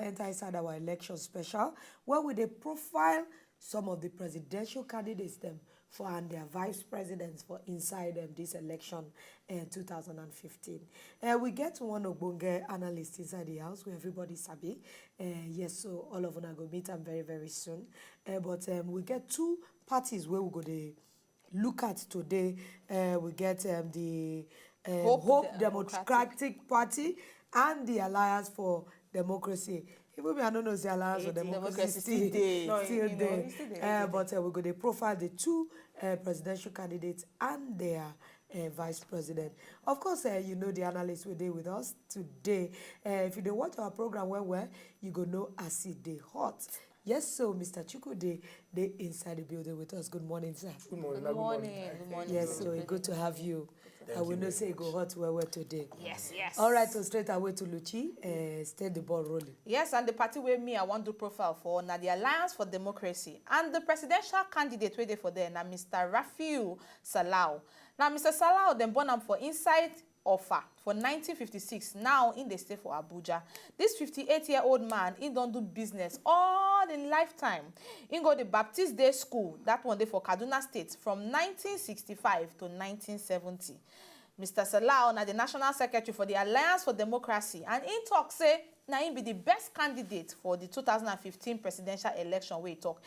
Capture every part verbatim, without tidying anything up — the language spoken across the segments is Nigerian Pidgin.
Enter inside our election special, where we dey profile some of the presidential candidates dem for and their vice presidents for inside um, this election uh, two thousand and fifteen. Uh, we get one ogbonge analyst inside the house where everybody sabi. Uh, yes, so all of una go meet am very, very soon. Uh, but um, we get two parties where we go dey look at today. Uh, we get um, the um, Hope Hope De- Democratic. Democratic Party and the Alliance for Democracy. Even me, I don't know the Alliance for It- Democracy Democracy still still dey. No, still you know, there. It still dey, Uh, it still but uh, we go dey profile the two uh, presidential candidates and their uh, vice president. Of course, uh, you know the analysts will dey with us today. Uh, if you dey watch our program well well, you go know as e dey hot. Yes, so Mister Chukwude dey inside the building with us. Good morning, sir. Good morning. Good morning. Good morning. Yes, so it's good to have you. Thank I will you know very say it go much. Hot well well today. Yes, yes. All right, so straight away to Luchi, uh, stay the ball rolling. Yes, and the party where me I want to profile for na the Alliance for Democracy and the presidential candidate wey dey for there na Mister Rafiu Salau. Now, Mister Salau dem born am for inside Offa for nineteen fifty-six. Now, in dey stay for Abuja. This fifty-eight-year-old man, he don do business all in lifetime. He go the Baptist Day School, that one dey for Kaduna State, from nineteen sixty-five to nineteen seventy. Mister Salau na the national secretary for the Alliance for Democracy, and he talk say na him be the best candidate for the two thousand and fifteen presidential election wey he talk.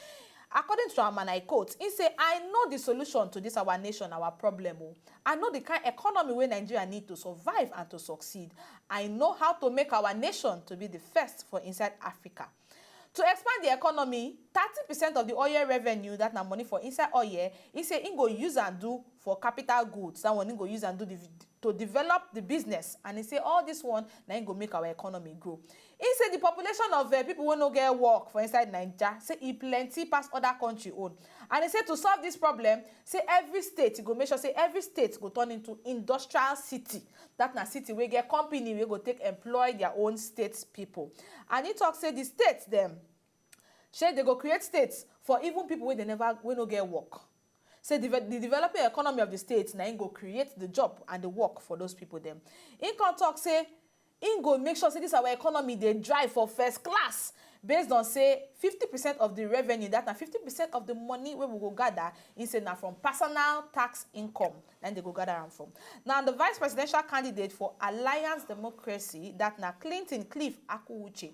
According to am, and I quote, he say, "I know the solution to this our nation, our problem. Oh. I know the kind economy wey Nigeria need to survive and to succeed. I know how to make our nation to be the first for inside Africa." To expand the economy, thirty percent of the oil revenue, that na money for inside oil, he say he go use and do for capital goods. That one he go use and do the, to develop the business. And he say all this one, na he go make our economy grow. He say the population of uh, people wey no get work for inside Naija, say e plenty pass other country own. And he say to solve this problem, say every state, he go make sure say every state go turn into industrial city. That na city wey get company wey go take employ their own state people. And he talk say the states dem, shey they go create states for even people wey they never, wey no get work. Say the, the developing economy of the state na im go create the job and the work for those people dem. Im come talk say im go make sure say this our economy dey drive for first class, based on say fifty percent of the revenue, that na fifty percent of the money wey we go gather, im say na from personal tax income na im they go gather am from. Now, the vice presidential candidate for Alliance Democracy, that na Clinton Cliff Akuwuche,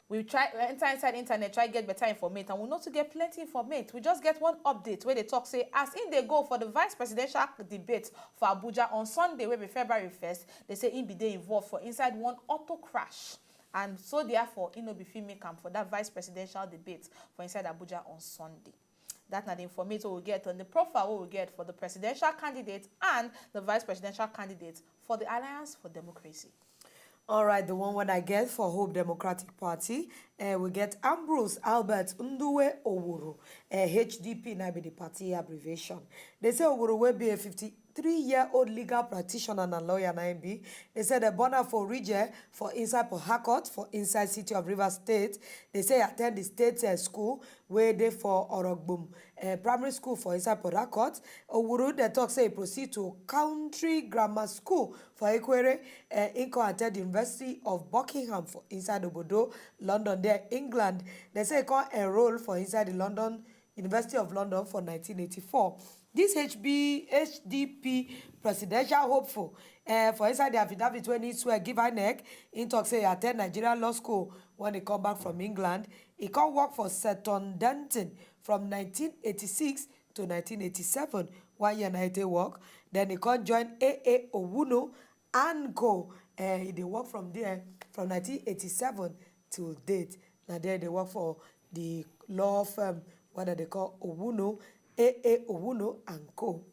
we try enter inside internet, try get better information, and we not to get plenty information. We just get one update where they talk say as in they go for the vice presidential debate for Abuja on Sunday, wey be February first, they say he be dey involved for inside one auto crash, and so therefore he no be fit make am for that vice presidential debate for inside Abuja on Sunday. That na the information we get on the profile we get for the presidential candidate and the vice presidential candidate for the Alliance for Democracy. All right, the one when I get for Hope Democratic Party, uh, we get Ambrose Albert Nduwe Owuru, uh, H D P, na be the party abbreviation. They say Owuru will be a fifty-three-year-old legal practitioner and a lawyer, na him be. They say the born am for Ridge for inside Port Harcourt, for inside city of Rivers State. They say he attend the state uh, school where they for Orogbum uh, primary school for inside Port Harcourt. Owuru, they talk say he proceed to Country Grammar School for Ekwere. Uh, he come attend the University of Buckingham for inside Obodo, London, there, England. They say he come enroll for inside the London, University of London for nineteen eighty-four. This H B, H D P presidential hopeful uh, for inside the affidavit when he swear give INEC, he talk say he attend Nigerian law school when he come back from England. He come work for Seton Denton from nineteen eighty-six to nineteen eighty-seven. One year na he take work. Then he come join A A Owuno and Co. Uh, he dey work from there from nineteen eighty-seven till date. Na there they work for the law firm, what they call Owuno, A A Owuno and Co.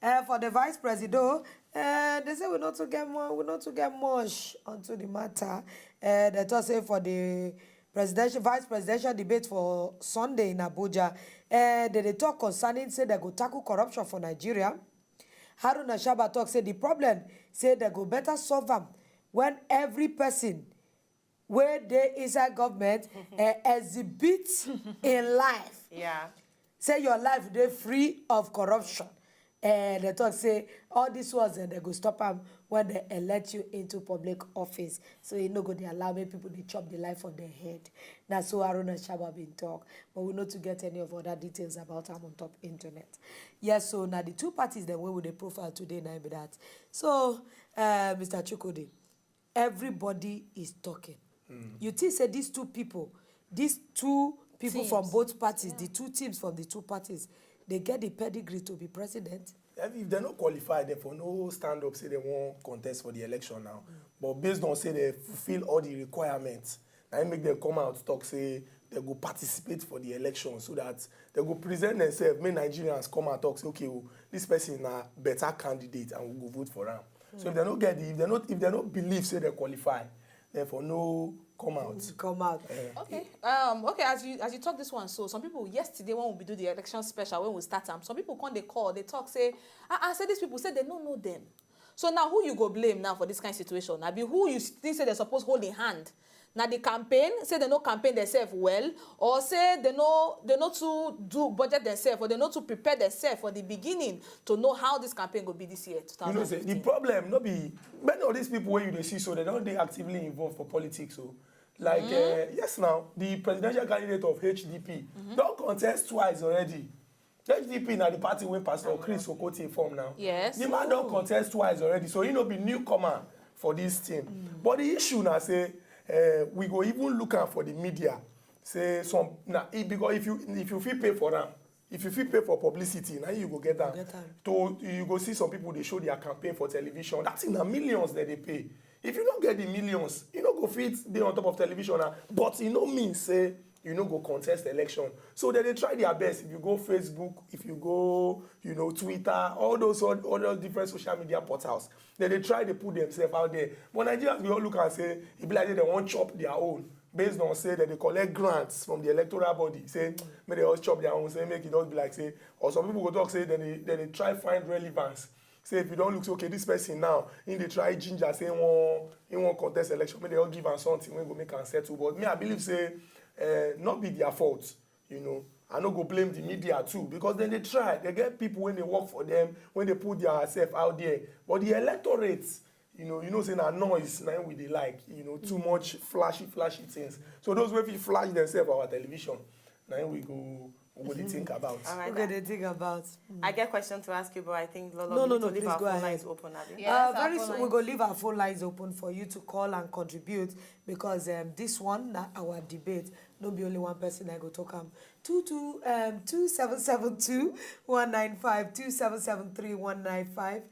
Uh, for the vice president, uh, they say we not to get more, we not to get much onto the matter. Uh, they talk say for the presidential, vice presidential debate for Sunday in Abuja, uh, they, they talk concerning say they go tackle corruption for Nigeria. Haruna Shaba talk say the problem say they go better solve am when every person wey dey inside government uh, exhibit in life. Yeah. Say your life dey free of corruption. Eh, they talk say all these ones, eh, they go stop am when they elect you into public office. So you no go dey allow make people dey chop the life of their head. Na so Haruna Shaba been talk, but we no to get any of other details about am on top internet. Yes, so now the two parties that we will dey profile today now be that. So, uh, Mister Chukwudi, everybody is talking. You think say these two people, these two people from Teams. Both parties, the two teams from the two parties, they get the pedigree to be president? If if dem no qualify, dem for no stand up say dem wan contest for the election now. But based on say dem fulfil all the requirements, na im make dem come out talk say dem go participate for the election so that dem go present themselves, make Nigerians come and talk say, okay, oh, this person na better candidate and we go vote for am. So if dem no get the, if dem no, if dem no believe say dem qualify, dem for no come out. Come out. Okay. Um, okay, as you as you talk this one, so some people yesterday when we do the election special, when we start am, some people come dey call, dey talk say, ah, ah, say these people say dem no know them. So now who you go blame now for this kind situation? Abi who you think say dem suppose hold in hand? Na the campaign, say dem no campaign themselves well, or say dem no dem no too do budget themselves, or dem no too prepare themselves for the beginning to know how this campaign go be this year, You know, say the two thousand fifteen. Problem no be many of these people wey you dey see so, dem don dey actively involved for politics. So, like, uh, yes, now the presidential candidate of H D P don contest twice already. H D P na the party wey Pastor Chris Okotie form now. Yes. The man don contest twice already, so he no be newcomer for this thing. But the issue na say, uh, we go even look am for the media. Say some na e because if you if you fit pay for am, if you fit pay for publicity, na you go get am. Get am. To you go see some people dey show their campaign for television. That thing na millions dem dey pay. If you no get the millions, you no go fit dey on top of television na. But e no mean say you no go contest election. So dem dey try their best. If you go Facebook, if you go, you know, Twitter, all those all, all those different social media portals, dem dey try dey put themselves out there. But Nigerians, we all look and say e be like say dem wan chop their own based on say dem dey collect grants from the electoral body, say make dem just chop their own, say make e just be like say, or some people go talk say dem dey dem dey try find relevance. Say if you don look say, okay, this person now, he dey try ginger say he wan he wan contest election, make dem just give am something wey go make am settle. But me, I believe say, uh, no be their fault. You know, I no go blame the media too because dem dey try. Dem get people wey dey work for them, wey dey put their self out there. But the electorate, you know, you know say na noise na im we dey like. You know, too much flashy flashy things. So those wey fit flash themselves for our television, na im we go we go dey think about. All right. We're gonna think about. I get question to ask you, but I think Lolo, No, we no, need no, to leave please our go phone ahead. Lines open, abi? Yes, Uh, our very phone soon, lines. We're gonna leave our phone lines open for you to call and contribute because, um, this one na our debate. No be only one person I go talk am. Two two um two seven seven two one nine five, two seven seven three one nine five,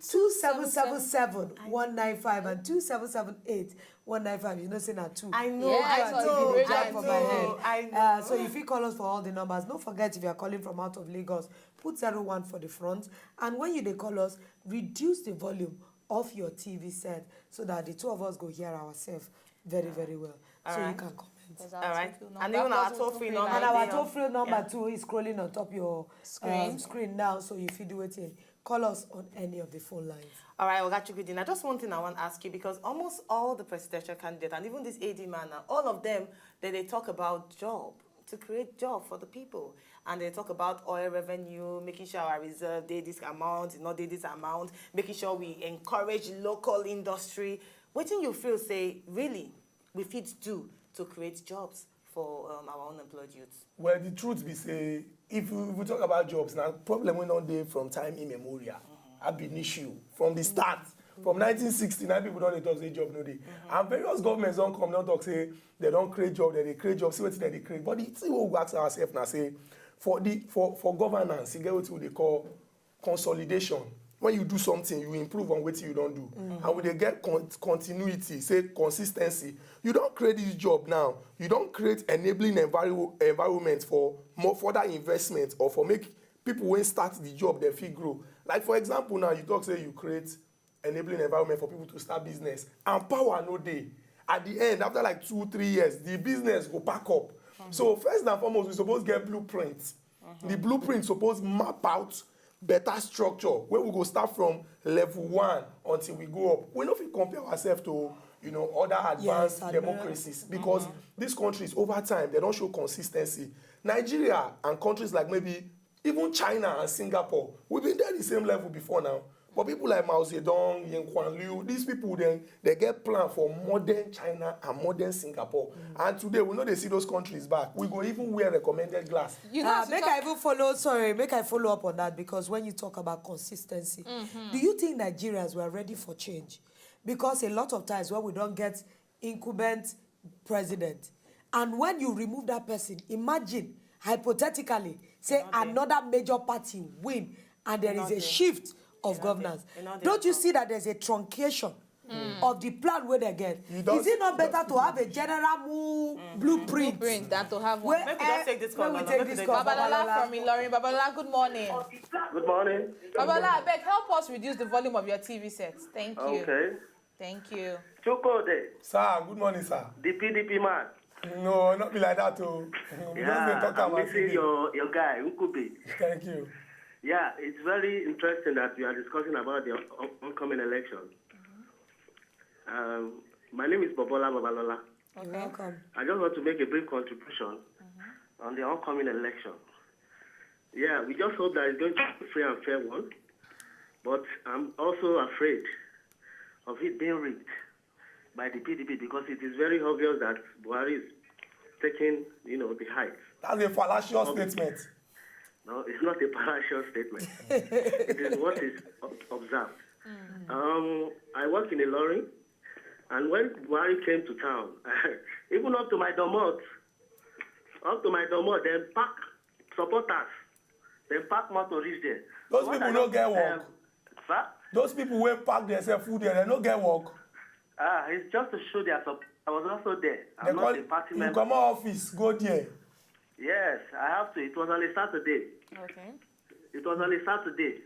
two seven seven seven one nine five and two seven seven eight one nine five. You know say na two. I know, Yes, I I know, did I it know, for my head. I know. Uh, so if you call us for all the numbers, don't forget, if you are calling from out of Lagos, put zero one for the front. And when you dey call us, reduce the volume of your T V set so that the two of us go hear ourselves very, very well. So you Alright. can comment. There's All right. toll-free And number, even our plus toll-free toll-free number line. And our there. toll free number Yeah. too is scrolling on top your Screen. Um, screen now, so if you do it in, call us on any of the phone lines. All right, Oga Chukwudi, now just one thing I want to ask you, because almost all the presidential candidates and even this A D man now, all of them, they, they talk about job, to create job for the people. And they talk about oil revenue, making sure our reserve dey this amount, not dey this amount, making sure we encourage local industry. Wetin you feel say really we fit do to create jobs for, um, our unemployed youths? Well, the truth be say, if we, if we talk about jobs now, problem wey don dey from time immemorial, ab initio, from the start. From nineteen sixty-nine, people don dey talk say job no dey. And various governments don come, don talk say they don create job, they dey create job, see wetin they dey create. But the thing wey we go ask ourselves na say, for the, for, for governance, e get wetin we dey call consolidation. When you do something, you improve on wetin you don do. And we dey get con-, continuity, say consistency. You don create this job now, you don create enabling enviro-, environment for more further investment or for make people wey start the job dem fit grow. Like, for example, now you talk say you create enabling environment for people to start business and power no dey. At the end, after like two, three years, the business go pack up. So first and foremost, we suppose get blueprint. The blueprint suppose map out better structure where we go start from level one until we go up. We no fit compare ourselves to, you know, other advanced Yes, advanced. Democracies, because these countries over time, they don show consistency. Nigeria and countries like maybe Even China and Singapore, we been there the same level before now. But people like Mao Zedong, Yin Kuan Liu, these people then they get plan for modern China and modern Singapore. And today we know they see those countries back. We go even wear recommended glass. You know, uh, make I even follow. Sorry, make I follow up on that, because when you talk about consistency, mm-hmm. Do you think Nigerians were ready for change? Because a lot of times when we don't get incumbent president, and when you remove that person, imagine hypothetically say another major party win and there is a shift of governance. Don't you see that there's a truncation mm. of the plan where they get? Is it not better to have a general move mm. blueprint? Blueprint than to have one. Maybe just take this call. Take this call. Babalola from Ilorin. Babalola, good morning. Good morning. Babalola, I beg, help us reduce the volume of your T V set. Thank you. Okay. Thank you. Chukwude. Sir, good morning, sir. The P D P man. No, not be like that, oh. We yeah, just talk I'm about missing your, your guy, Ukube. Thank you. Yeah, it's very interesting that we are discussing about the upcoming election. Mm-hmm. Um, my name is Bobola Babalola. Okay. You're welcome. I just want to make a brief contribution mm-hmm. on the upcoming election. Yeah, we just hope that it's going to be a free and fair one. But I'm also afraid of it being rigged by the P D P because it is very obvious that Buhari is taking, you know, the height. That's a fallacious statement. No, it's not a fallacious statement. It is what is observed. Mm. Um, I work in a lorry, and when Buhari came to town, even up to my domot, up to my domot, then park supporters, then park motor reach there. Those people no get work. Sir? Those people wey park themselves full there, they no get work. Ah, it's just to show their support. I was also there. I'm not a party member. You come office, go there. Yes, I have to. It was on a Saturday. Okay. It was on a Saturday.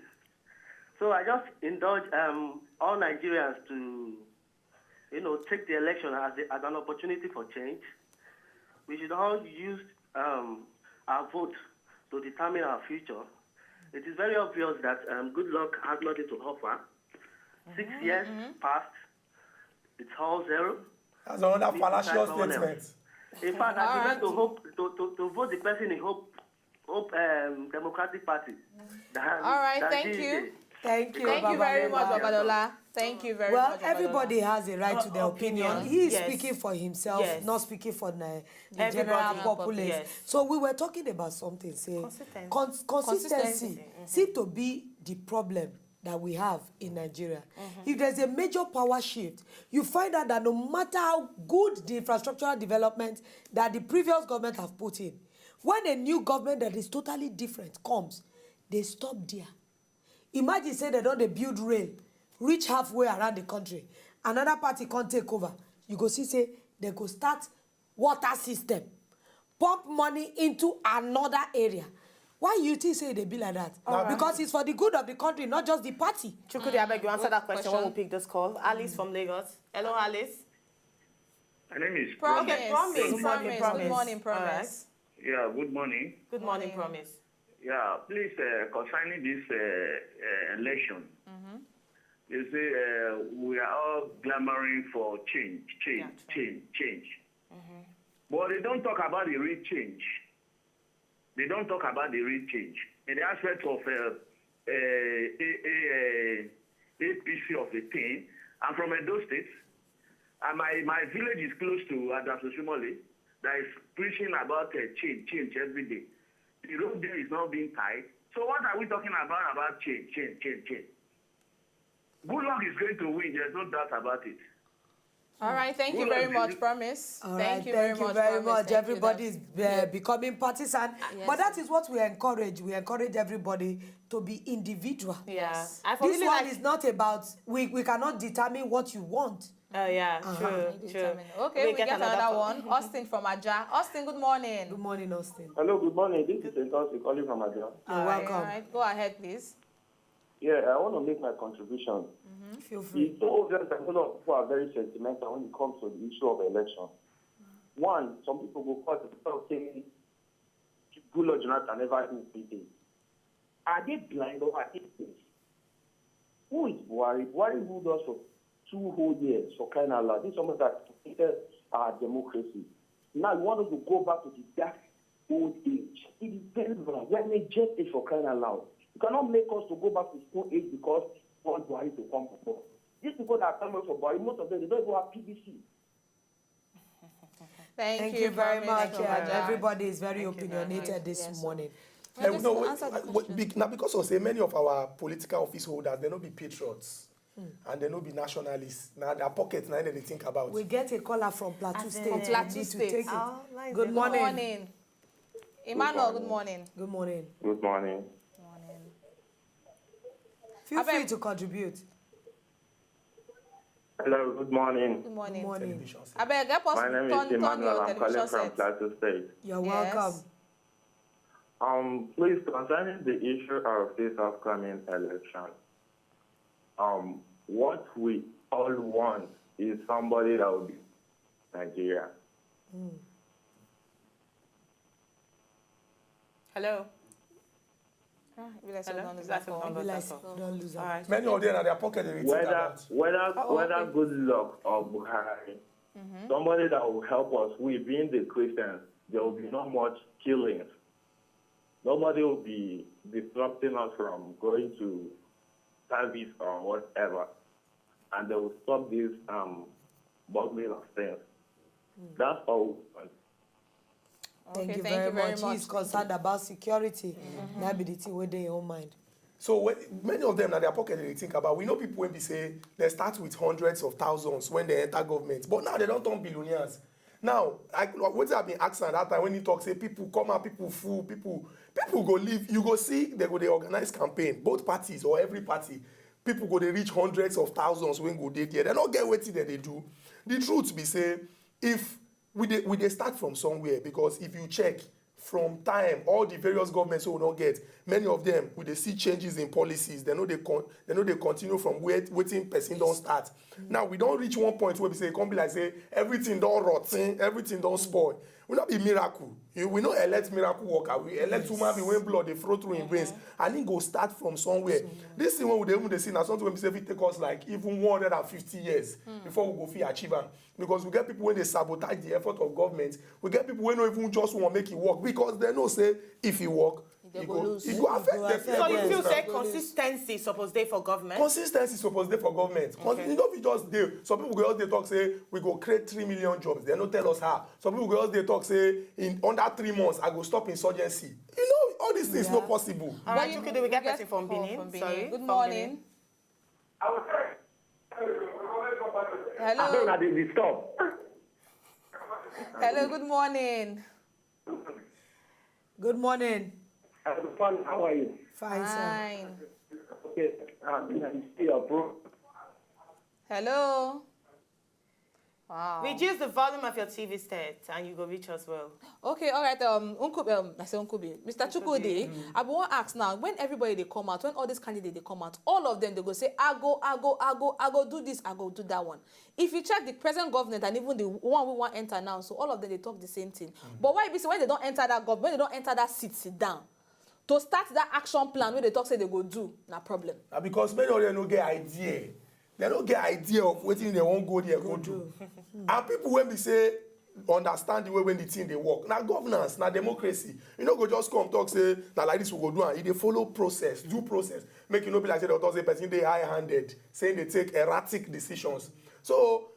So I just indulge um, all Nigerians to, you know, take the election as, the, as an opportunity for change. We should all use um, our vote to determine our future. It is very obvious that um, good luck has nothing to offer. Six mm-hmm. years mm-hmm. passed, it's all zero. That's another fallacious statement. In fact, I began to hope to, to, to vote the person in hope hope um, Democratic Party. All right, thank you. Thank you, thank you very much, Babalola. Thank you very well, much. Well, everybody has a right to their uh, opinion. opinion. He is yes. speaking for himself, yes. not speaking for the, the general populace. Yes. So we were talking about something, say consistency, consistency, consistency. Mm-hmm. seem to be the problem that we have in Nigeria. Mm-hmm. If there's a major power shift, you find out that no matter how good the infrastructural development that the previous government have put in, when a new government that is totally different comes, they stop there. Imagine say they don't they build rail, reach halfway around the country, another party can't take over. You go see say they go start water system, pump money into another area. Why you think say they be like that? Right. Because it's for the good of the country, not just the party. Chukwudi, I beg you answer that question when we pick this call. Alice from Lagos. Hello, Alice. My name is Promise. Okay, Promise. Good morning, Promise. Good morning, Promise. Right. Yeah, good morning. Good morning, Promise. Yeah, please, uh, concerning this uh, uh, election, mm-hmm. you see, uh, we are all clamoring for change, change, yeah, change, change. Mm-hmm. But they don't talk about the real change. They don't talk about the real change in the aspect of uh, uh, a, a, a, APC of a thing. I'm from Edo State, and my, my village is close to Adams Oshomole, that is preaching about uh, change, change every day. The road there is not being tied. So what are we talking about, about change, change, change, change? Good luck is going to win. There's no doubt about it. All right, thank you very much, Promise. All right, thank you very much, Promise. Everybody is uh, becoming partisan, but that is what we encourage. We encourage everybody to be individual. Yes. This one is not about, we, we cannot determine what you want. Oh yeah, uh-huh. True, true. Okay, we, we get, get another, another one. Austin from Aja. Austin, good morning. Good morning, Austin. Hello, good morning. This is Entonsi calling from Aja. You're welcome. All right, go ahead, please. Yeah, I want to make my contribution. Mm-hmm. Feel free. It's so obvious that a lot of people are very sentimental when it comes to the issue of election. One, some people go court and talk saying Goodluck Jonathan never do anything. Are they blind or are they deaf? Who is Buhari? Buhari ruled us for two whole years for crying out loud. This is something that created our democracy. Now you want us to go back to the dark old age. It is very wrong. We are in a jet age, for crying out loud. You cannot make us to go back to stone age because we want Buhari to come for us. These people that are coming for Buhari, most of them, they don't even have P V C. Thank, Thank you, you very Promise much. Obaja. Yeah, everybody is very Thank you very opinionated much. This Yes, morning. Eh, Just no, to wait, answer the uh, wait, question. bec- now because of say many of our political office holders, they no be patriots and they no be nationalists. Now their pocket, now they think about. We get a caller from Plateau As State. in- From Plateau We need to State. take it. Oh, nice. Good Good morning. morning. Emmanuel, good morning. Good morning. Good morning. Morning. Feel Abeg- free to contribute. Hello, good morning. Good morning. Good morning. Television set. Abeg, help us My name turn, is turn Emmanuel. your I'm calling television from set. Plateau State. You're Yes. Welcome. Um, please, concerning the issue of this upcoming election, um, what we all want is somebody that will be Nigeria. Hello. Ah, e be like say we Hello? don lose Is that that call. someone? Be like That's don't lose All am. Right. Many of them are their pocket they think Whether about. whether Oh, whether okay. Goodluck or Buhari, somebody that will help us. We being the Christians, there will be not much killings. Nobody will be disrupting us from going to service or whatever, and they will stop this um boggling of things. That's all. Thank Okay, you thank very you very much. much. He's concerned about security. That be the thing where they own mind. So when, many of them now their pocket they think about. We know people when we say they start with hundreds of thousands when they enter government, but now they don't turn billionaires. Now, I, what I've been asking at that time when he talks, say people come out, people fool, people, people go leave. You go see they go they organize campaign, both parties or every party. People go they reach hundreds of thousands when go they there. They don't get what that they do. The truth be say, if we they, we they start from somewhere, because if you check from time, all the various governments we don't get, many of them we they see changes in policies. They know they con, they know they continue from where waiting person don't start. Now we don't reach one point where we say it can't be like say everything don't rotten, everything don't spoil. We not be miracle. You, we not elect miracle worker. We elect human being when blood they flow through in veins, and it go start from somewhere. This thing when we dey even dey see now something when we say it take us like even one hundred and fifty years before we go fit achieve am. Because we get people when they sabotage the effort of government. We get people when don't even just want make it work because they know say if it work, They it go go, lose. it go affect It go them. affect So you them. feel say consistency suppose dey for government? Consistency suppose dey for government. Con- Okay. You know, we just dey. Some people go just dey talk say we go create three million jobs. They no tell us how. Some people go just dey talk say in under three months I go stop insurgency. You know, all these things Yeah. not possible. All right, But okay, do we get get person from call Benin? from Benin. Sorry. Good From morning. Benin. Hello. They disturb. Hello, good morning. Good morning. Fine, how are you? Fine, sir. Fine. Okay, uh, I see your pro. Hello. Wow. Reduce the volume of your T V set and you go reach us well. Okay, all right. Um, Uncle, um, I say Uncle B, Mister Chukwudi, I be wan ask now. When everybody they come out, when all these candidates they come out, all of them they go say, "I go, I go, I go, I go do this, I go do that one." If you check the present government and even the one we want enter now, so all of them they talk the same thing. But why be say when they don't enter that government, when they don't enter that seat, sit down to start that action plan, where they talk say they go do, na problem. Na because many of them no get idea. They no get idea of wetin they wan go there go do. And people when we say understand the way when the thing they work. Now governance, now democracy. You know, go just come talk say now like this we go do and they follow process, due process. Make you no be like say the authors say person they high-handed, saying they take erratic decisions. So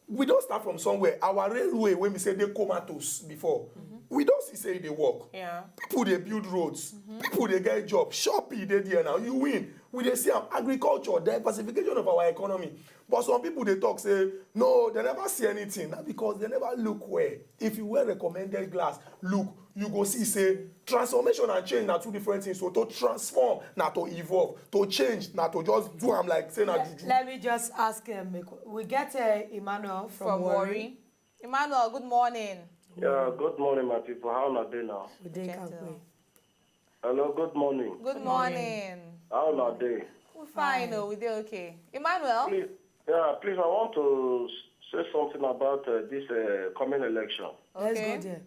we don't start from somewhere. Our railway, when we say they comatose before, we don't see say they work. Yeah. People they build roads. People they get job. Shopping they there now. You win. We they see am agriculture, diversification of our economy. But some people they talk say no, they never see anything. Not because they never look where. If you wear recommended glass, look, you go see say transformation and change na two different things. So to transform, na to evolve. To change, na to just do am like say na juju. Let me just ask him. We get uh, Emmanuel from, From Warri. Warri. Emmanuel, good morning. Yeah, good morning, my people. How are they now? We dey Gentle. Kakwe. Hello, good morning. Good morning. How are they? We fine, oh, we dey okay. Emmanuel. Please, yeah, please, I want to s- say something about uh, this uh, coming election. Let's Okay. Go there.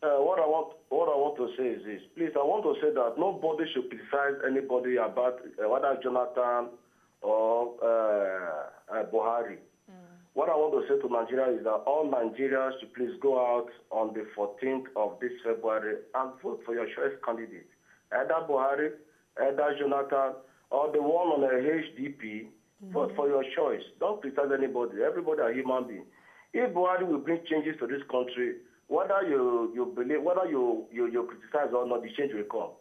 Uh, what I want, what I want to say is this. Please, I want to say that nobody should criticize anybody about uh, whether Jonathan or uh, uh, Buhari. What I want to say to Nigeria is that all Nigerians should please go out on the fourteenth of this February and vote for your choice candidate. Either Buhari, either Jonathan, or the one on the H D P. Vote for your choice. Don't criticize anybody. Everybody are human being. If Buhari will bring changes to this country, whether you, you believe, whether you, you, you criticize or not, the change will come.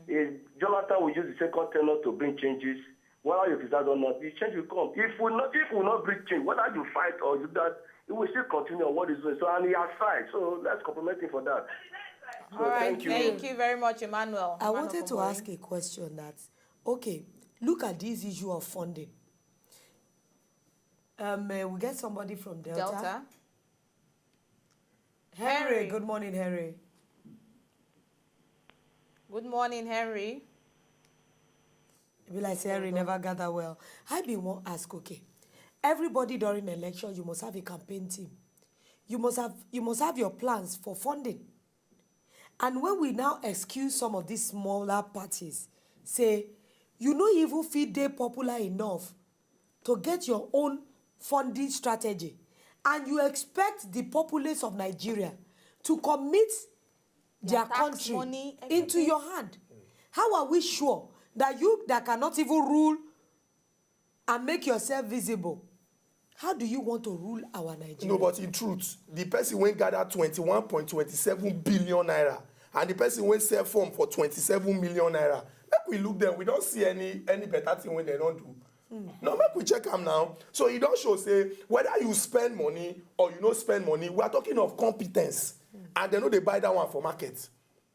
If Jonathan will use the second tenure to bring changes, whether you criticize or not, the change will come. If we not, if we not bring change, whether you fight or you that, it will still continue on what is doing. So, and he has fight. So let's compliment him for that. So, All right, thank you. Thank you very much, Emmanuel. I Man wanted of to Ogbonge. Ask a question that, okay, look at this issue of funding. Um, uh, we get somebody from Delta. Delta. Henry, Henry. Good morning, Henry. Good morning, Henry. E be like say Henry never gather well. I bin wan ask, okay, everybody during election, you must have a campaign team. You must have you must have your plans for funding. And when we now excuse some of these smaller parties, say you no even fit dey popular enough to get your own funding strategy, and you expect the populace of Nigeria to commit their, tax country money, into everything. Your hand. How are we sure that you that cannot even rule and make yourself visible, how do you want to rule our Nigeria? No, but in truth, the person wey gather twenty-one point twenty-seven billion naira and the person wey sell form for twenty-seven million naira, make we look them. We don't see any any better thing when they don't do. No, make we check am now. So e don show say whether you spend money or you no spend money, we are talking of competence, and they no dey buy that one for market.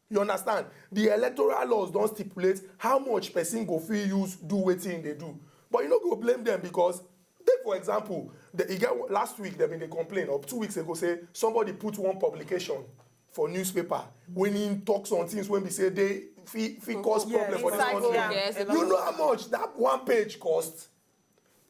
You understand? The electoral laws don stipulate how much person go fit use do wetin they do. But you no go blame them because, take for example, the, e get last week they been dey complain, or two weeks ago, say somebody put one publication for newspaper when he talk some things when we say they fit fit cause problem for this Inside country. Yes, You know how much that one page cost?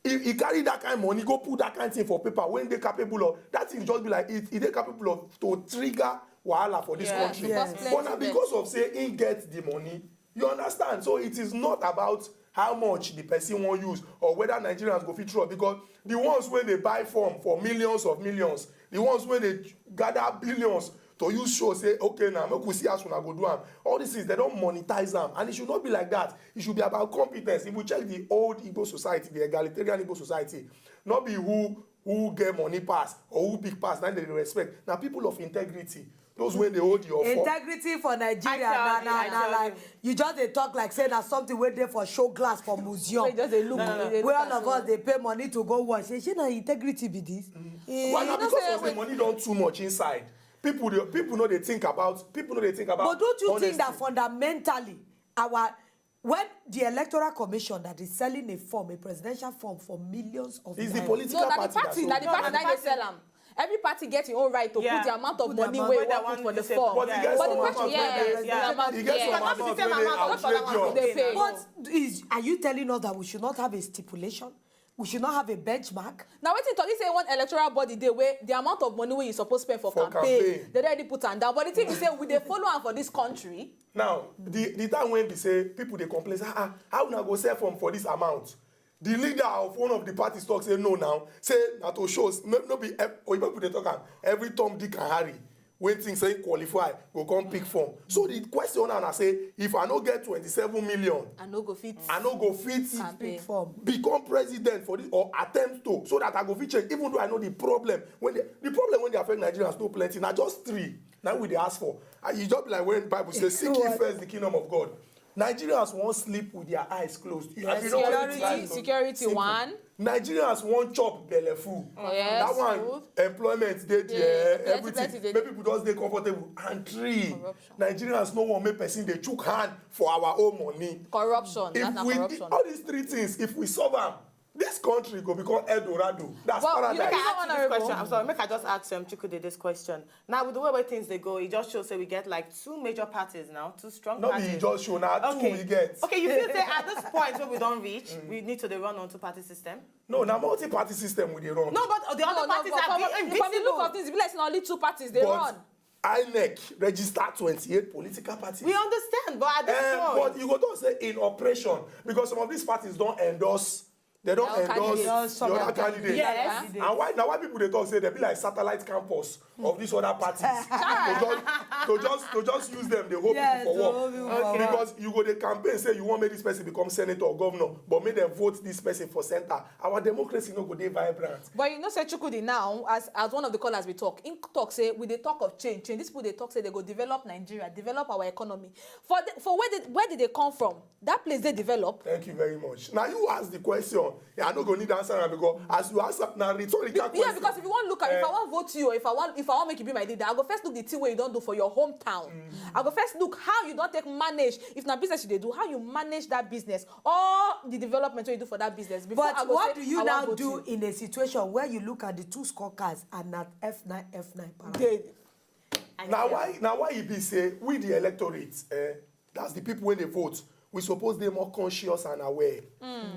If he carry that kind of money, go put that kind of thing for paper when they capable of that thing, just be like it, it they capable of to trigger wahala for this Yes, country. because But plenty na dey because of say he get the money. You understand? So it is not about how much the person wan use or whether Nigerians go fit trust, because the ones wey dey buy form for millions of millions, the ones wey dey gather billions to use show say, okay, now make we see as una go do am. All these things, they don monetize am, and it should not be like that. It should be about competence. If we check the old Igbo society, the egalitarian Igbo society, not be who who get money pass or who big pass, na they dey respect. Na people of integrity, those wey dey hold your form. Integrity for Nigeria, I tell na you, na I na tell like you just dey talk like say na something wey dey for show glass for museum. They just dey look. They dey Where look all of at us dey pay money to go watch. Say, shey na integrity be this? Eh, Well, na you know because say of say wait. Money don too much inside. People, dey, people no dey think about. People no dey think about. But don't you think that Honestly. Fundamentally, our when the Electoral Commission that is selling a form, a presidential form for millions of It's the naira. Political No, na the party that party, sold na the it. party that dey sell am. Every party get im own right to Yeah. Put the amount of Put the money amount. wey Whether you wan one put for the is a- form. But e get But some the amount question, wey yes, dey, the amount, e get some yes. amount Not the wey same dey amount, not for that one. outrageous. Dey fail. But is are you telling us that we should not have a stipulation? We should not have a benchmark? Na wetin talk, he say one electoral body dey wey the amount of money wey you suppose spend for For campaign, campaign. They don already put am down. But the thing be say we dey follow am for this country. Now, the the time when be say people dey complain say, ah, ah, how una go sell form for this amount? The leader of one of the parties talk say no now. Say na to show s- no, no be ev- oyibo people dey talk am. Every Tom, Dick and Harry wey think say he qualify go come pick form. So the question now na say, if I no get twenty-seven million, I no go fit. I no go fit Campaign. Big form. become president for this or attempt to, so that I go fit change, even though I know the problem. When the, the problem when they affect Nigerians no plenty, na just three. Now we dey ask for. And you just be like when Bible says, "Seek ye first the kingdom of God." Nigerians won't sleep with their eyes closed. If you know what Security, it's like, security simple. One. Nigerians won't chop belle full. Yes, That one, food. Employment dey Yeah, there, plenty, everything. Plenty dey Make people just dey comfortable. And three, Corruption. Nigerians no wan make person dey chook hand for our own money. Corruption. If That's not we corruption. All these three things, if we solve am, this country go become Eldorado. That's Well, paradise. you know, Make I ask you this Honorable. Question. I'm sorry. Make I just ask um, Chukwude this question. Now, with the way where things they go, it just shows say we get like two major parties now, two strong No be parties. Just show now two Okay. We get. Okay, you feel say at this point where we don't reach, we need to dey run on two party system. No, na multi-party system we dey run. No, but the other No, no, parties but are from, being from the invisible. Look of things, e be like say na only two parties dey But run. INEC register twenty-eight political parties. We understand, but at this Eh, point, but you go talk say in operation, because some of these parties don endorse They don Our endorse candidates. the other candidates. Yes. And why na why people dey talk say they be like satellite campus of these other parties. to just to just to just use them dey hold Yes, people for to work. hold people for work. Because you go dey campaign say you wan make this person become senator or governor, but make dem vote this person for center. Our democracy no go dey vibrant. But you know, say Chukwudi now, as as one of the callers we talk, in talk say we dey talk of change, change. These people dey talk say they go develop Nigeria, develop our economy. For the, for where did where did they come from? That place they develop. Thank you very much. Now you ask the question. Yeah, I no go need answer am because as you ask am, na rhetorical Yeah, question. Because if you want look at, if Eh. I want vote you, if I want if I want make you be my leader, I go first look the thing where you don't do for your hometown. I go first look how you don't take manage. If na business you dey do, how you manage that business, all the development wey you do for that business. Before But I go what say, do you "I wan now vote do you." In a situation where you look at the two scorecards and at F nine, F nine para? Dey Now why now why e be say we the electorate, eh, that's the people when they vote, we suppose dey more conscious and aware.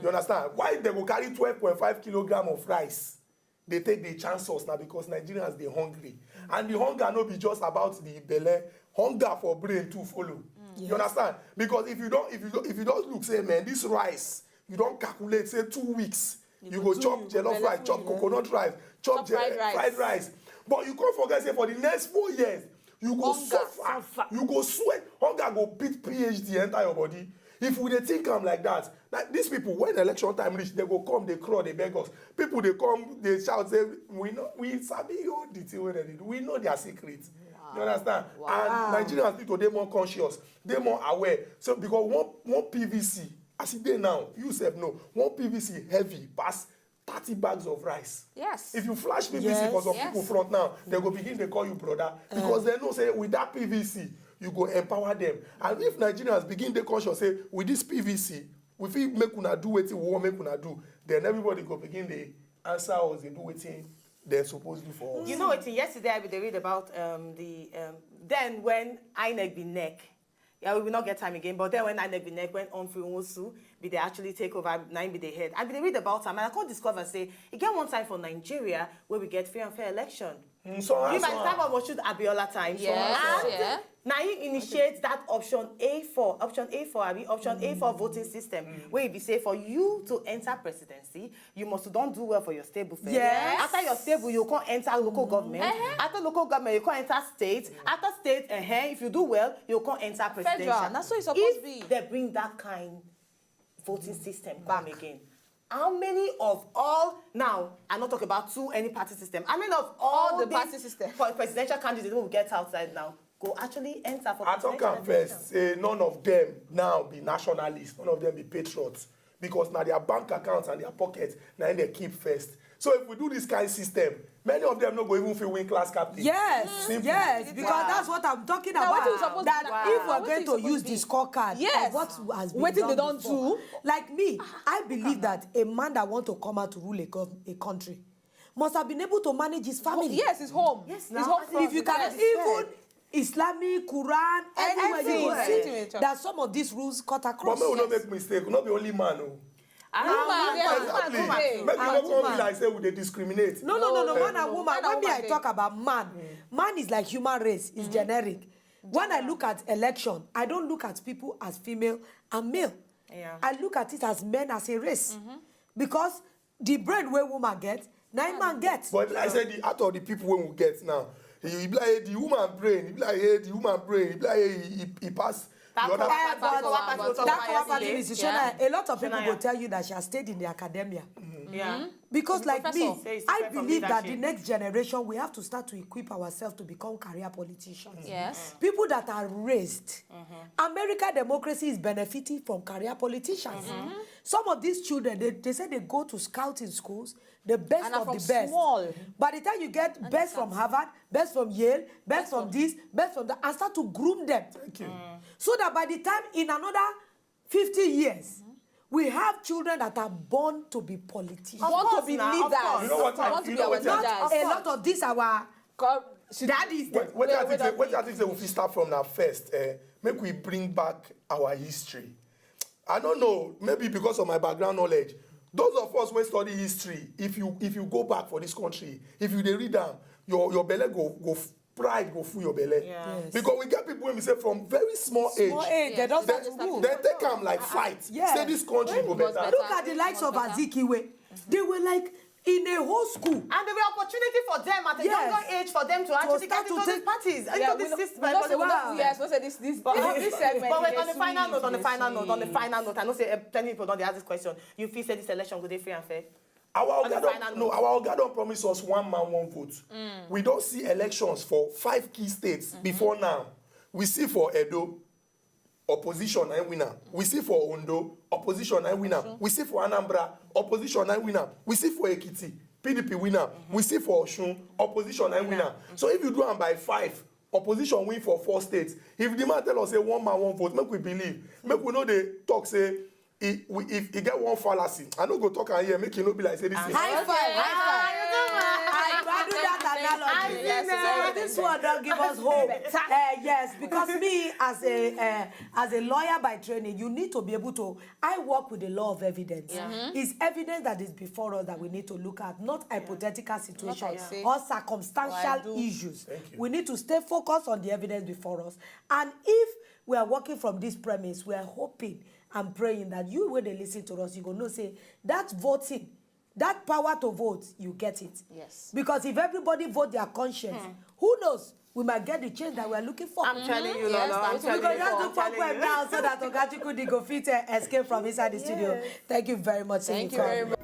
You understand? Why they go carry twelve point five kilogram of rice? They take the chances now because Nigerians dey hungry, and the hunger no be just about the belle. Hunger for brain too follow. You understand? Because if you don't, if you don't, if you don't look say, man, this rice, you don't calculate say two weeks. You, go chop jollof rice, chop coconut rice, chop, Chop fried rice. Fried rice. But you can't forget say for the next four years, you go Hunger, suffer. You go sweat. Hunger go beat P H D enter your body. If we dey think am like that, like these people, when election time reach, they go come, they crawl, they beg us. People they come, they shout, say, "We know, we sabi all the thing wey they do. We know their secrets." You understand? And Nigerians need to dey more conscious, dey more aware. So because one one P V C, as e dey now, you sef know, one P V C heavy pass thirty bags of rice. Yes. If you flash P V C for some Yes. people front now, they go begin dey call you brother because they know say with that P V C, you go empower them. And if Nigerians begin dey conscious say with this P V C, we fit make una do wetin we wan make una do, then everybody go begin dey answer us, dey do wetin dem suppose do for us. You know wetin? Yesterday I bin dey read about um, the um, then when INEC bin neck. Yeah, we will not get time again. But then when INEC bin neck, when Humphrey Nwosu be dey actually take over, na him be the head. I bin dey read about am and I come discover say e get one time for Nigeria where we get free and fair election. Mm, so Be by the so- time of Moshood Abiola time. Yes, And yeah. Now he initiate that option A four, option A four, abi option A four voting system, where e be say for you to enter presidency, you must don do well for your stable first. Yes. After your stable, you can enter local government. After local government, you can enter state. After state, uh if you do well, you can enter presidential. Federal, na so e suppose If be. They bring that kind voting system back again, how many of all, now I no talk about two any party system, how many of all, All the these party system. pre- presidential candidates wey we get outside now go actually enter for I talk presidential am first say none of them now be nationalists, none of them be patriots, because na their bank accounts and their pockets na im they keep first. So if we do this kind system, many of them no go even fit win class captain. Yes, Simple. Yes, because that's what I'm talking Now, what about. is supposed That to if be? we're What going is to supposed use to the be? Scorecard Yes. of what has been Wetin done they don't before. Do? Like me, I believe that a man that want to come out to rule a, gov- a country must have been able to manage his family. Yes, it's home. Yes, It's now. home. If you can Yes. Even Islamic, Quran, everywhere you Everything, go everything see with that some of these rules cut But across. make we no make mistake, no be only man o. Woman, yes, Exactly. woman today. Make we And no come woman. Like say we dey discriminate. No, no, no, no, No, man no, and no. Woman. Man When and me I woman talk about man, man is like human race, is generic. When I look at election, I don't look at people as female and male. Yeah. I look at it as men as a race. Because the brain where woman get, nine man get. But like I said, the out of the people wey we get now, you be like, hey, the woman brain, you be like, hey, the woman brain, you be like, hey, he, he, he pass the That other power Eh, party, but power party, that power party, Mister Yeah. Shona, a lot of people Shona, go yeah. Tell you that she has stayed in the academia. Yeah. Because like me, Professor. Says I different from believe that the leadership. Next generation, we have to start to equip ourselves to become career politicians. Yes. People that are raised. America democracy is benefiting from career politicians. Some of these children, they, they say they go to scouting schools, the best And are of from the best. Small. By the time you get best from Harvard, best from Yale, best from this, best from that, and start to groom them. Thank you. So that by the time in another fifty years, we have children that are born to be politicians. Want to course be now, of leaders. course. You know what? Want to You be know our what? leaders. A lot of these our Co- should- daddies. Wait, wait, I wait, think say, wait, wait, I think say we fit start from now first. Eh, make we bring back our history. I don't know, maybe because of my background knowledge. Those of us who study history, if you if you go back for this country, if you dey read am, your your belly go go f- pride go full your belle. Yeah. Yes. Because we get people wey be say from very small, Small age, they age, don't they, start to move. They take am like fight. Yeah. Say this country go better. Look at the likes of Azikiwe. They were like in a whole school. And there were opportunity for them at a Yes. younger age for them to actually start get to into these take- parties, Yeah, into we these know, six we know, say we know, Wow. yes, we know say this this this, this segment. But wait, dey on the final sweet, note, on the dey final note, on the sweet. final note, I know say uh, plenty people don dey ask this question. You feel say this election go dey free and fair? Our On the oga don final no, note. Our oga don promise us one man, one vote. We don see elections for five key states before now. We see for Edo, opposition na win am. We see for Ondo, opposition na win am. We see for Anambra, opposition na win am. We see for Ekiti, P D P win am. We see for Osun, opposition na win am. So if you do am by five, opposition win for four states. If the man tell us say one man, one vote, make we believe. Make we no dey talk say e we if e get one fallacy. I no go talk am here, make e no be like say this thing. High five, high five. I value that analogy. Yes, So this one don give us hope. Uh, yes, because me as a uh, as a lawyer by training, you need to be able to. I work with the law of evidence. It's evidence that is before us that we need to look at, not hypothetical situation say, or circumstantial do. Issues. Thank you. We need to stay focused on the evidence before us. And if we are working from this premise, we are hoping and praying that you, when they listen to us, you go know say that voting, that power to vote, you get it. Yes. Because if everybody vote their conscience, who knows? We might get the change that we are looking for. I'm telling you, Yes, Lolo. I'm that's We telling go you. just do I'm telling quick you. Now so that Oga Chukwudi go fit uh, escape from inside the studio. Thank you very much. See Thank you you guys. very much.